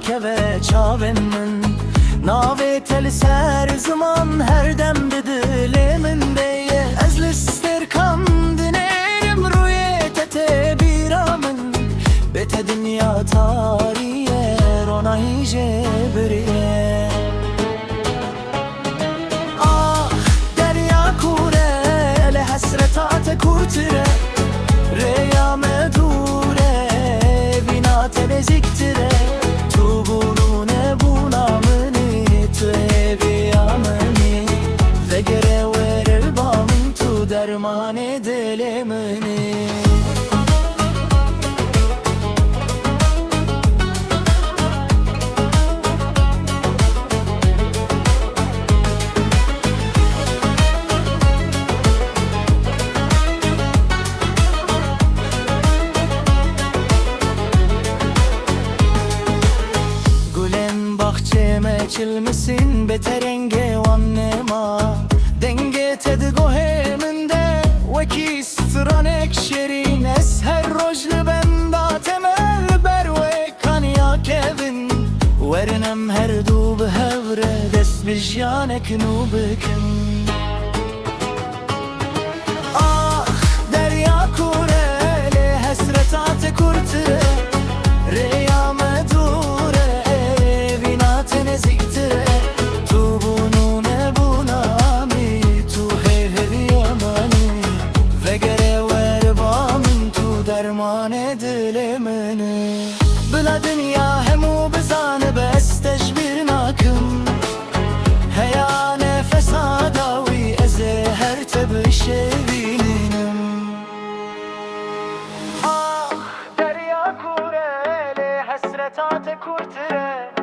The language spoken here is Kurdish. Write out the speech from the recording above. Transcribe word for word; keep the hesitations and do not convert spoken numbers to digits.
Keve çavên min, navê te li ser ziman her dem di dilê min de ye. Ez li stêrkan dinêrim, rûyê te tê bîra min. Bê te dinya tarî ye, ronahî jê biriye. Ah, derya kûr e, lê hesreta te kûrtir e. Rêya me dûr e, vîna te nêzîktir e. Tu bûn û nebûna min î, tu hêviya min î. Vegere were ba min, tu dermanê dilê min î. Gulên baxçê me çilmisîn, bê te rengê wan nema. Dengê te di guhê min de wekî stranek şêrîn. Ez her roj li benda te me li ber wê kaniya kevin. Werin em her du bi hev re dest bi jiyanek nû bikin. Ah, derya kûr e, lê hesreta te kûrtir e. Rêya me dûr e, vîna te nêzîktir e. Tu bûn û nebûna min î, tu hêviya min î. Vegere were ba min, tu dermanê dilê min î. Bila dinya hemû bizanibe, ez te ji bîr nakim. Heya nefesa dawî ez ê her te bişêvînim. Ah, derya kûr e, lê hesreta te kûrtir e.